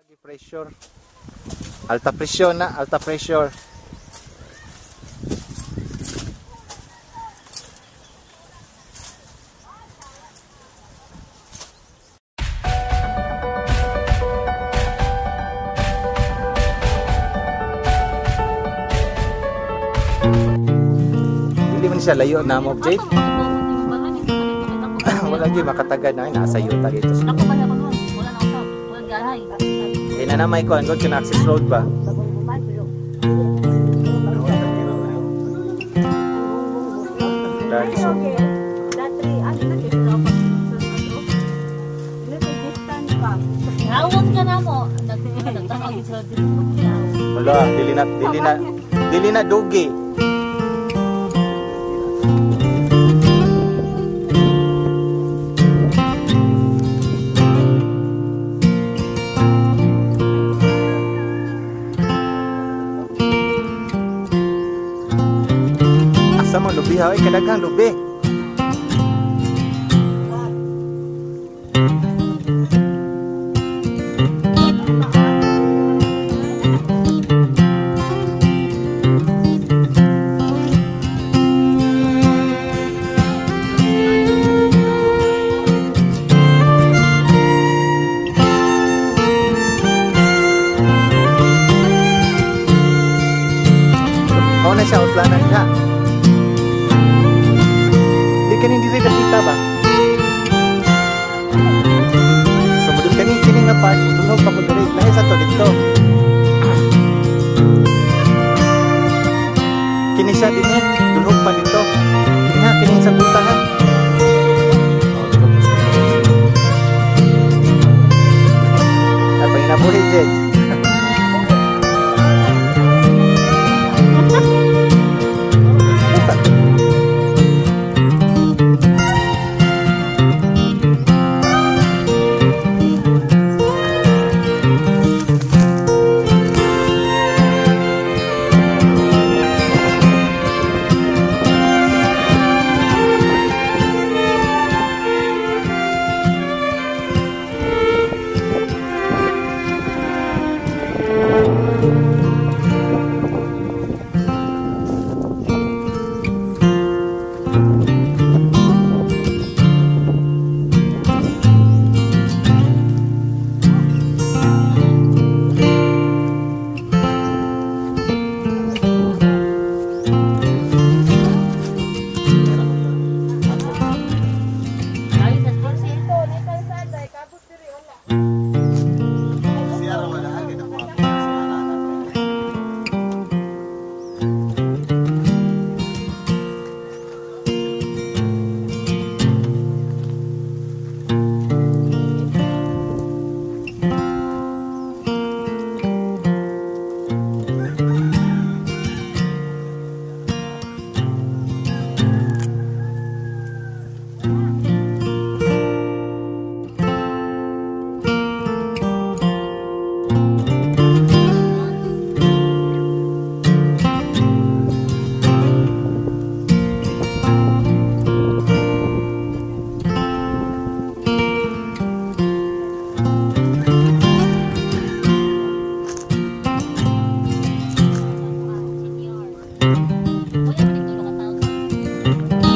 Pressure. Alta pressure na, alta pressure. Dili man siya layo na mo, Jade. Wala gyud makatagad na nasa yuta dito. Eh na na may kuan god kana access road ba? Dahil so. Hawon ka na mo. Wala, dili na dili na dili na dugi. Asa mo lubi ha? Ay, kadaghang lubi. Mao na siya, uslanan siya. Di kanin diri nakita ba? So mudul kani kini nga part mudulhog pa ko diri lahi sa to dito. Kini siya dinhi, dulhog pa dito. Kini ha, kini sa buta ha. Oh, dulhog pa siya. Ay, panginabuhi, Jed.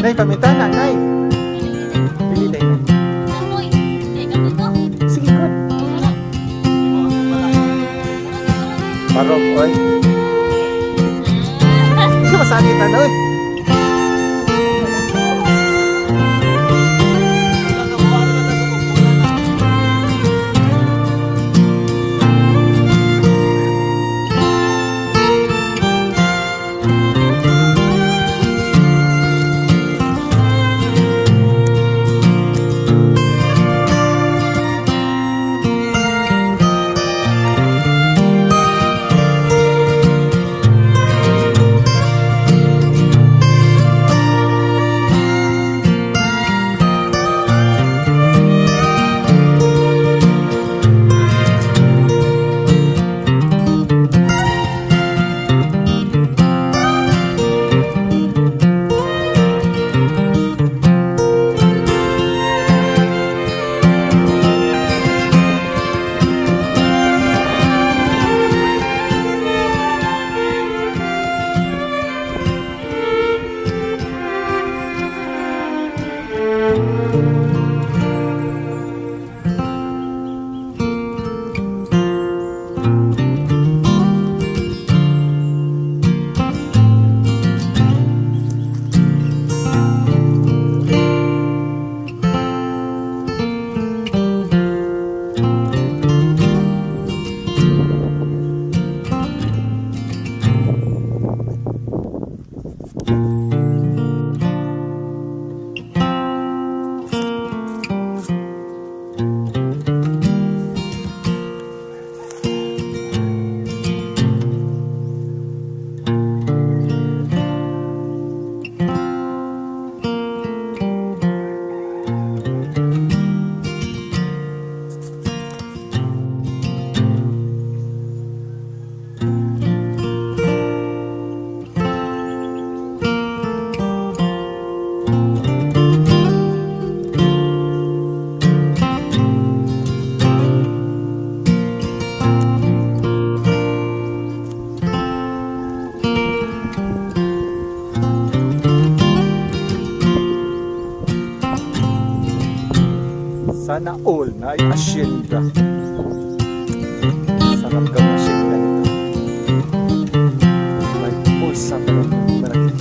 Nay, pamitana, nay. Pili day, nay. Sige, good. Parog, oy. Hindi masakit, ano, oy. Ay, asyenda. Sarap kang asyenda nito. May pulsa pero malaki.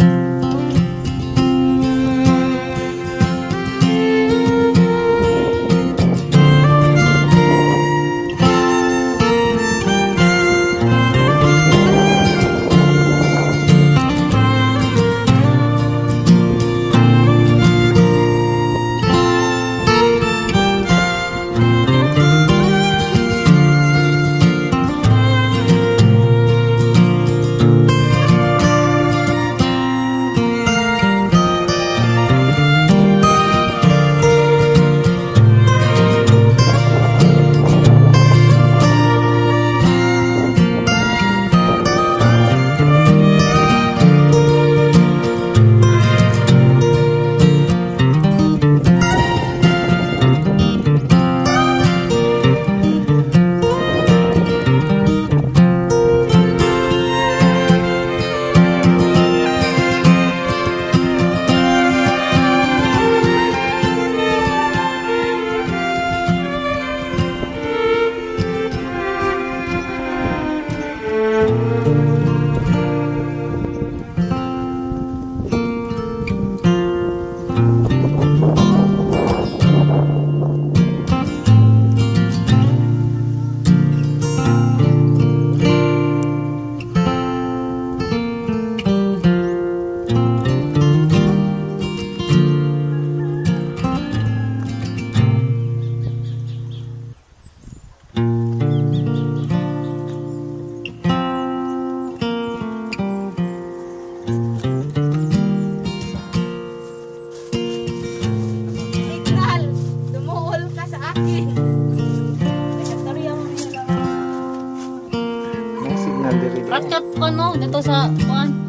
Signal! Dumuol ka sa akin. Nagkatarya mo nila. May signal diri. Rakyat ko no, dito sa kuan.